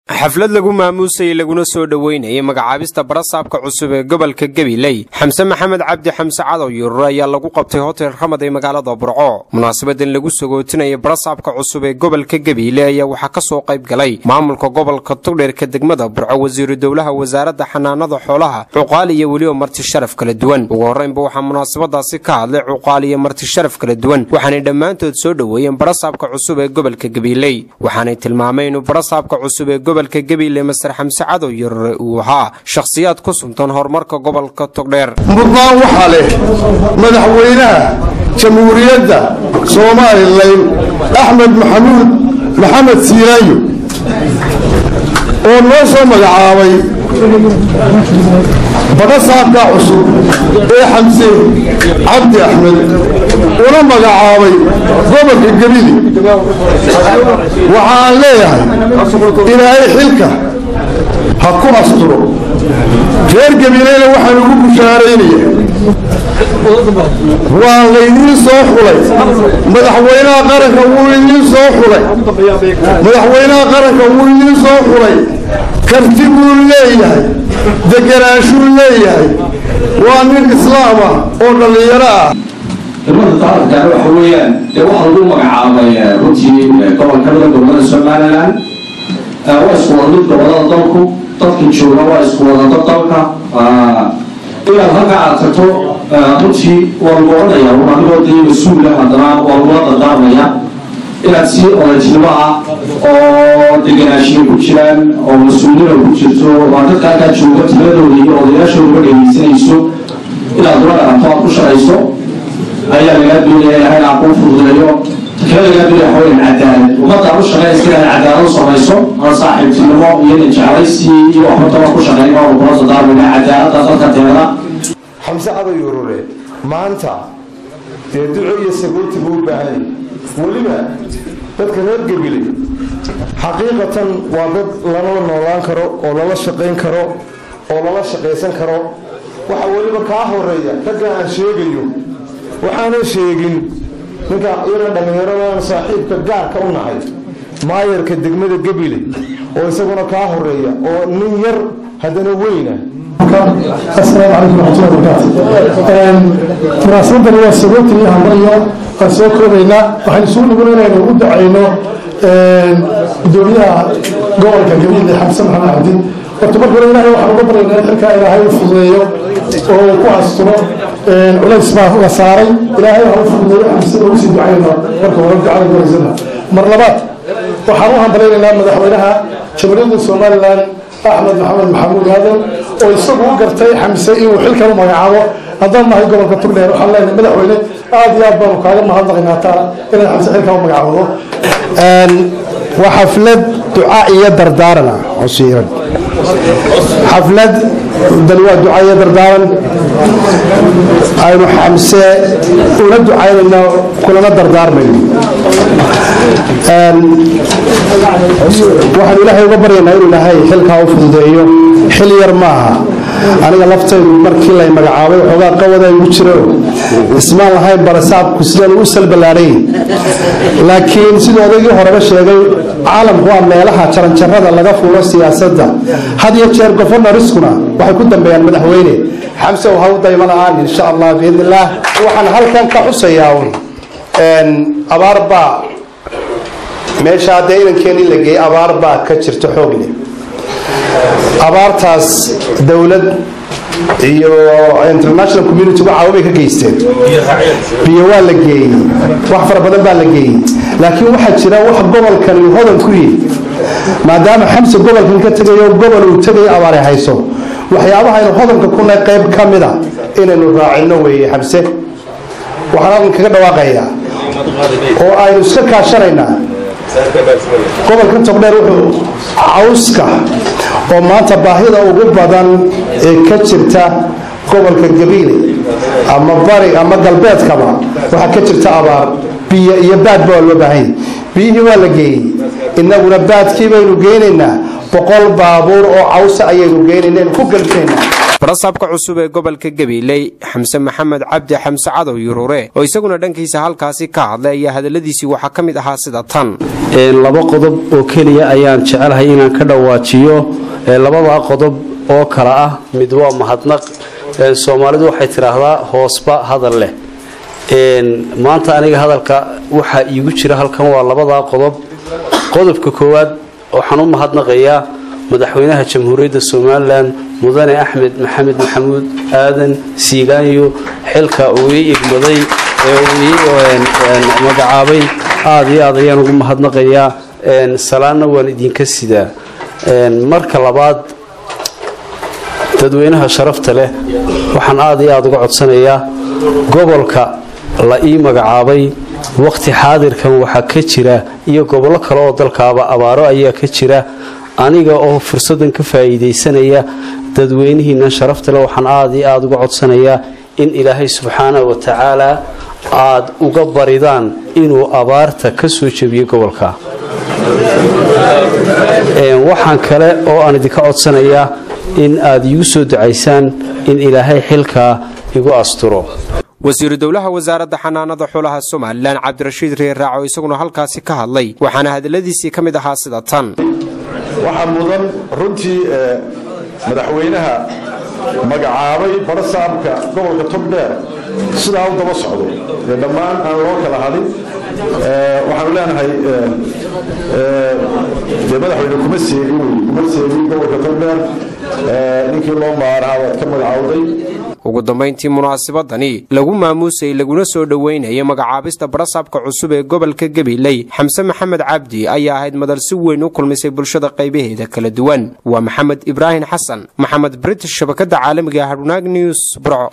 Xaflad lagu maamuusayay laguna soo dhoweynayay magacaabista barasaabka cusub ee gobolka Gabiley, Xamse Maxamed Cabdi, Xamse Cadow Yurur, ayaa lagu qabtay Hotel Ramad ee magaalada Burco. Munaasabadan lagu sagootinayay barasaabka cusub ee gobolka Gabiley ayaa waxaa ka soo qayb galay maamulka gobolka Togdheerka, degmada Burco, wasiiru dowlaha wasaaradda xanaanada xoolaha, cuqaal iyo weliba marti sharaf kala duwan. Ugu horreynba waxaa munaasabadaasi ka hadlay cuqaal iyo marti sharaf kala duwan, waxaanay dhammaantood soo dhoweeyeen barasaabka cusub ee gobolka Gabiley, waxaanay tilmaameen inuu barasaabka cusub ee gobolka Gabiley, Master Xamse Cadow Yarore, uu ahaa shakhsiyaad ku suntan horumarka gobolka Togdheer. Mudnaan waxaa leh madaxweynaha Jamhuuriyadda Somalilan, Axmed Maxamuud Maxamed Siiraayo, oo noo soo magacaabay barasaabka cusub ee Xamse Cabdi Axmed, una magacaabay gobolka Gebile. Waxaan leeyahay, Ilaahay xilka ha ku asturo. Reer Gabileyna waxaan ugu bushaaraynaya, waa laydiin soo xulay, madaxweynaha qaranka wuu idiin soo xulay, madaxweynaha qaranka wuu idiin soo xulay. Karti buu leeyahay, degenaanshuu leeyahay, waa nin Islaam ah oo dhallinyaro ah. Degmada taarifkaana waxa weeyaan dee waxaa lagu magacaabay runtii gobol ka mida gobolada Somaliland. Waa isku wada mid gobolada dalku, dadka jooga waa isku wada dad. Dalka inaad halka aad tagto runtii waa lagu odhanaya un adigoo dee mas-uula, haddana waa lagula dardaarmaya inaad si odaytinimo ah oo degenaanshiya ku jiraan oo mas-uulnima ku jirto, waa dadka halkaa jooga tiradooda iyo odayaashooda dhegeysanayso, inaad ula dhaqanto, aad ku shaqayso ayaa lagaa doonaya. Ilahay aan kuu fududeeyo. Takale lagaa doonaya waxa weeyaan cadaalad. Ummadda aad u shaqaynaysa inaad cadaalad u samayso, aan saaxiibtinimo iyo nin jeclaysi iyo waxba taba ku shaqayn. Waanu kula dardaarmayna cadaaladda dadka teeda. Xamse Cadow Yurure maanta dee duco iyo sagooti buu u baahan yahay. Weliba dadka reer Gabiley xaqiiqatan waa dad lala noolaan karo oo lala shaqayn karo oo lala shaqaysan karo. Waxa weliba kaa horeeya ragga aan sheegayo, waxaanan sheegin ninka yaran dhallinyaradan saaxiibka gaarka u nahay, maayarka degmada Gabiley, oo isaguna kaa horeeya oo nin yar haddana weyna. Asalaamu calaykum waraxmatullahi wabarakaatu. Munaasabadani waa sagooti iyo hambalyo aan soo koobaynaa. Waxaynu isugu nuguna inaynu u ducayno gudoomiyaha gobolka Gabiley, Xamse Maxamed Cabdi. Horta marka hore Ilahay waxaan uga baryaynaa in xilkaa Ilaahay u fududeeyo oo uu ku asturo. Culays baa la saaray, Ilaahay ha u fududeeyo Xamse, ugu sii ducayno marka hore ducada goraysana. Mar labaad waxaan u hambalyaynaynaa madaxweynaha Jamhuuriyadda Somalilan, Axmed Maxamed Maxamuud Aadan, oo isagu u gartay Xamse inuu xilkan u magacaabo. Haddaan nahay gobolka Togdheer, waxaan leenahay madaxweyne, aad iyo aad baanu kaaga mahadnaqaynaa taala inaad Xamse xilkan u magacaawdo. Waa xaflad duca iyo dardaaran ah cosiiran. Xaflad dan waa duca iyo dardaaran aynu Xamse ula ducaynayno kulana dardaarmayno. Waxaanu Ilaahay uga baryaynaa inuu Ilaahay xilkaa u fududeeyo. Xil yar maaha. Aniga laftaydu markii lay magacaabay waxoogaa qawada igu jiro, ismaan lahayn barasaabku sidaan u salballaadhay, laakiin siduu odaygii horeba sheegay, caalamku waa meelaha jaranjarada laga fuulo siyaasadda. Had iyo jeer governorskuna waxay ku dambeeyaan madaxweyne. Xamse ha u daymo la-aan, insha Allah, biidn illaah. Waxaan halkan ka xusayaa un abaar baa meesha haddee inankeenii la geeyey, abaar baa ka jirta xoog leh. Abaartaas dowlad iyo international community waxa bay ka geysteen, biyo waa la geeyey, wax fara badan baa la geeyey, laakiin waxaa jira wax gobolkan uu hodan ku yihi. Maadaama Xamse gobolkan ka tegayo, gobol uu tegayo abaare hayso, waxyaabaha aynu hodanka ku nahay qayb ka mida inaynu raacino weeye. Xamse waxaan halkan kaga dhawaaqayaa oo aynu iska kaashanaynaa gobolkan Togdheer wuxuu cawska oo maanta baahida ugu badan ee ka jirta gobolka Gabiile ama bari ama galbeedkaba waxaa ka jirta abaar. Biyo iyo baadba waa loo baahan yahy. Biyihii waa la geeyey, innaguna baadkii baynu geynaynaa. 100 baabuur oo cawsa ayaynu geynaynaa, aynu ku galbinaynaa. Barasaabka cusub ee gobolka Gabiley, Xamse Maxamed Cabdi, Xamse Cadow Yurure, oo isaguna dhankiisa halkaasi ka hadlay ayaa hadaladiisii waxaa ka mid ahaa sida tan. Laba qodob oo keliya ayaan jecelahay inaan ka dhawaajiyo, labadaa qodob oo kale ah: mid waa mahadnaq. Soomaalidu waxay tidhaahdaa hoosba hadal leh. Maanta aniga hadalka waxaa iigu jira halkan waa labadaa qodob. Qodobka koowaad, waxaan u mahadnaqayaa Madaxweynaha Jamhuuriyadda Somaliland, Mudane Axmed Maxamed Maxamuud Aadan Siilaanyo, xilka uu ii igmaday ee uu ii magacaabay. Aada iyo aad ayaan ugu mahadnaqayaa, salaanna waan idinka sidaa. Marka labaad, dadweynaha sharafta leh waxaan aada iyo aada uga codsanayaa, gobolka la ii magacaabay waqti xaadirkan waxaa ka jira, iyo gobollo kale oo dalkaaba, abaaro ayaa ka jira. Aniga oo fursaddan ka faa'iidaysanaya, dadweynihiina sharafta leh waxaan aada iyo aada uga codsanayaa in Ilaahay subxaana wa tacaala aada uga baridaan inuu abaarta ka soo jebiyo gobolka. Waxaan kale oo aan idinka codsanayaa in aad iigu soo ducaysaan in Ilaahay xilkaa igu asturo. Wasiiru dowlaha Wasaaradda Xanaanada Xoolaha Somaliland, Cabdirashiid Reerraac, oo isaguna halkaasi ka hadlay, waxaana hadaladiisii ka mid ahaa sida tan. Waxaa mudan runtii madaxweynaha magacaabay barasaabka gobolka Togdheer sidaa u daba socdo ee dhammaan aan loo kala hadin. Waxaanu leenahay dee madaxweyne, kuma seegin wey, kuma seegin gobolka Togdheer, ninkii loo maaraha waad ka magacowday. Ugu dambayntii, munaasabadani lagu maamuusay laguna soo dhoweynayay magacaabista barasaabka cusub ee gobolka Gabiley, Xamse Maxamed Cabdi, ayaa ahayd madal si weyn u kulmisay bulshada qaybaheeda kala duwan. Waa Maxamed Ibraahim Xasan, Maxamed British, shabakada caalamiga Hadhunaag News, Burco.